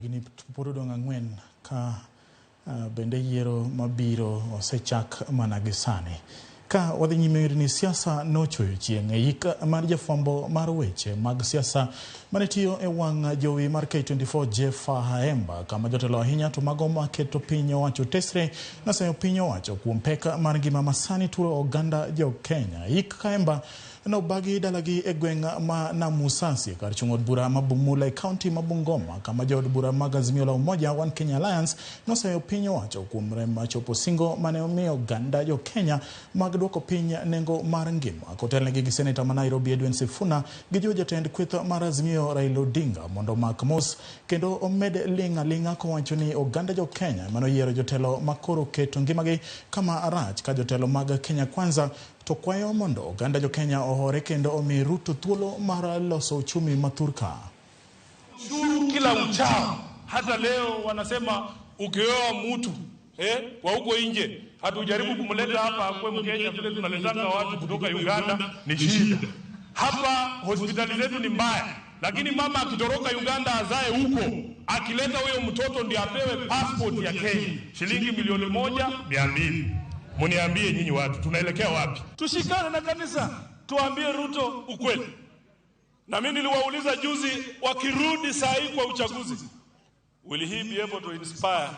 Gini pod odong' ang'wen ka bende yiero mabiro osechak mana gi sani. Ka wadhi nyime ni siasa nochwoyo chieng' e yik mar jafwambo mar weche mag siasa mane tiyo e wang' jowi mar K24 Jeff Khaemba, kama jotelo ahinya to mago maketo piny owacho tesre noseyo piny owacho kuom pek mar ngima masani turo oganda jo Kenya. Yik Khaemba nobagi dalagi e gweng' ma Namusasi kar chung' od bura ma Bumula e kaunti ma Bungoma, kama jood bura mag Azimio la Umoja One Kenya Alliance noseyo piny owacho kuom rem chopo singo mane omiyo oganda jo Kenya mag duoko piny nengo mar ngima. Kotelnegi gi seneta ma Nairobi Edwin Sifuna gi jiwo jatend kweth mar Azimio Raila Odinga mondo omak mos kendo omed ling' aling'a kowacho ni oganda jo Kenya manoyiero jotelo makoro keto ngimagi kama rach ka jotelo mag Kenya Kwanza to kwayo mondo oganda jo Kenya ohore kendo omi Ruto thuolo mar loso uchumi ma thurka. Ushuru kila uchao. Hata leo wanasema ukioa mtu wa huko nje, hatujaribu kumleta hapa akwe Mkenya vile tunaletanga watu kutoka Uganda, ni shida. Hapa hospitali zetu ni mbaya, lakini mama akitoroka Uganda azae huko, akileta huyo mtoto ndiye apewe passport ya Kenya shilingi 1,200,000. Muniambie nyinyi watu, tunaelekea wapi? Tushikane na kanisa, tuambie Ruto ukweli. Na mimi niliwauliza juzi, wakirudi saa hii kwa uchaguzi, will he be able to inspire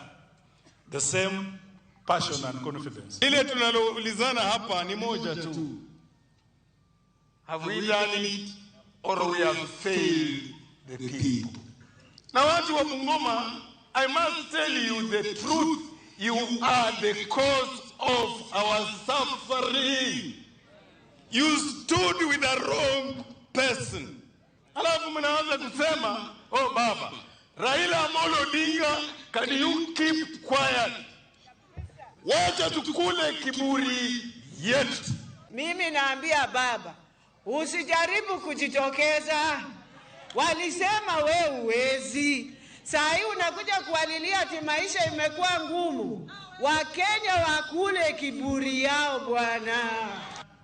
the same passion and confidence? Ile tunaloulizana hapa ni moja tu. Have we done it or we have failed the people? Na watu wa Bungoma, I must tell you the truth. You are the cause of our suffering. You stood with the wrong person. Alafu mnaanza kusema, oh baba, Raila Amolo Odinga, can you keep quiet? Wacha tukule kiburi yetu. Mimi naambia baba, usijaribu kujitokeza. Walisema we uwezi. Saa hii unakuja kuwalilia ati maisha imekuwa ngumu. Wakenya wakule kiburi yao bwana.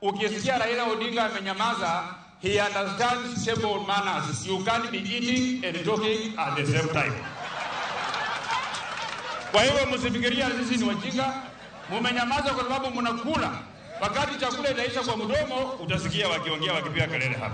Ukisikia Raila Odinga amenyamaza, he understands table manners. You can't be eating and talking at the same time. Kwa hivyo msifikiria sisi ni wajinga. Mumenyamaza kwa sababu mnakula. Wakati chakula itaisha kwa mdomo, utasikia wakiongea wakipiga kelele hapa.